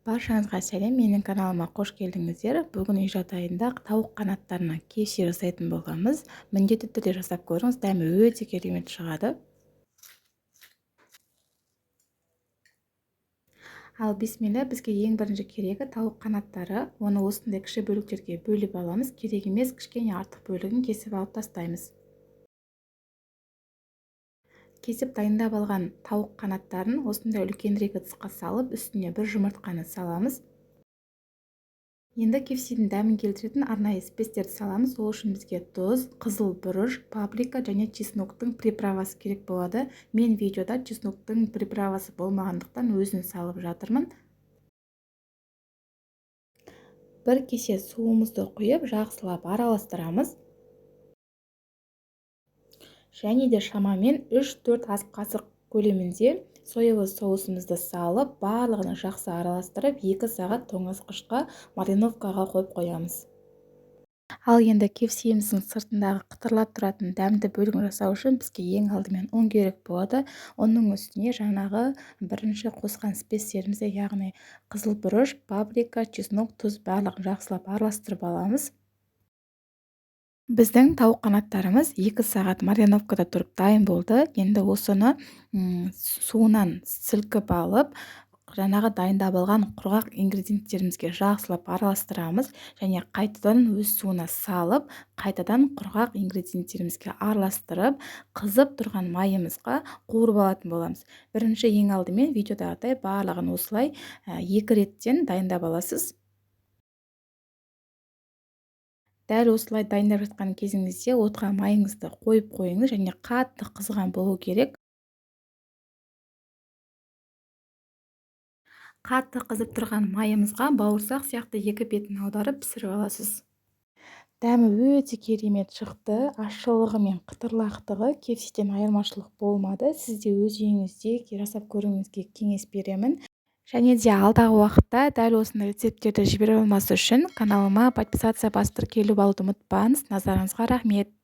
Баршаңызға сәлем, менің каналыма қош келдіңіздер. Бүгін үй жағдайында тауық қанаттарынан KFC жасайтын боламыз. Міндетті түрде жасап көріңіз, дәмі өте керемет шығады. Ал бисмилля, бізге ең бірінші керегі тауық қанаттары. Оны осындай кіші бөліктерге бөліп аламыз. Керек емес, кішкене артық бөлігін кесіп алып тастаймыз. Кесіп дайындап алған тауық қанаттарын осындай үлкенірек ыдысқа салып, үстіне бір жұмыртқаны саламыз. Енді KFC-дің дәмін келтіретін арнайы спецтерді саламыз. Ол үшін бізге тұз, қызыл бұрыш, паприка және чесноктың приправасы керек болады. Мен видеода чесноктың приправасы болмағандықтан өзін салып жатырмын. Бір кесе суымызды құйып, жақсылап араластырамыз. Және де шамамен 3-4 ас қасық көлемінде соевый соусымызды салып, барлығын жақсы араластырып, 2 сағат тоңазытқышқа мариновкаға қойып қоямыз. Ал енді KFC-іміздің сыртындағы қытырлап тұратын дәмді бөлігін жасау үшін бізге ең алдымен ұн керек болады. Ұнның үстіне жаңағы бірінші қосқан спецтерімізді, яғни қызыл бұрыш, паприка, чеснок, тұз барлығын жақсылап араластырып аламыз. Біздің тауық қанаттарымыз 2 сағат мариновкада тұрып дайын болды. Енді осыны суынан сілкіп алып, жаңағы дайындап алған құрғақ ингредиенттерімізге жақсылап араластырамыз және қайтадан өз суына салып, қайтадан құрғақ ингредиенттерімізге араластырып, қызып тұрған майымызға қуырып алатын боламыз. Бірінші ең алдымен видеодағыдай барлығын осылай 2 реттен дайындап аласыз. Дәл осылай дайындап жатқан кезіңізде отқа майыңызды қойып қойыңыз және қатты қызған болу керек. Қатты қызып тұрған майымызға бауырсақ сияқты екі бетін аударып пісіріп аласыз. Дәмі өте керемет шықты. Ащылығы мен қытырлақтығы KFC-ден айырмашылық болмады. Сіз де өз үйіңізде жасап көруіңізге кеңес беремін. Және де алдағы уақытта дәл осындай рецепттерді жібере алмас үшін каналыма подписаться басып тіркеліп алуды ұмытпаңыз. Назарыңызға рахмет.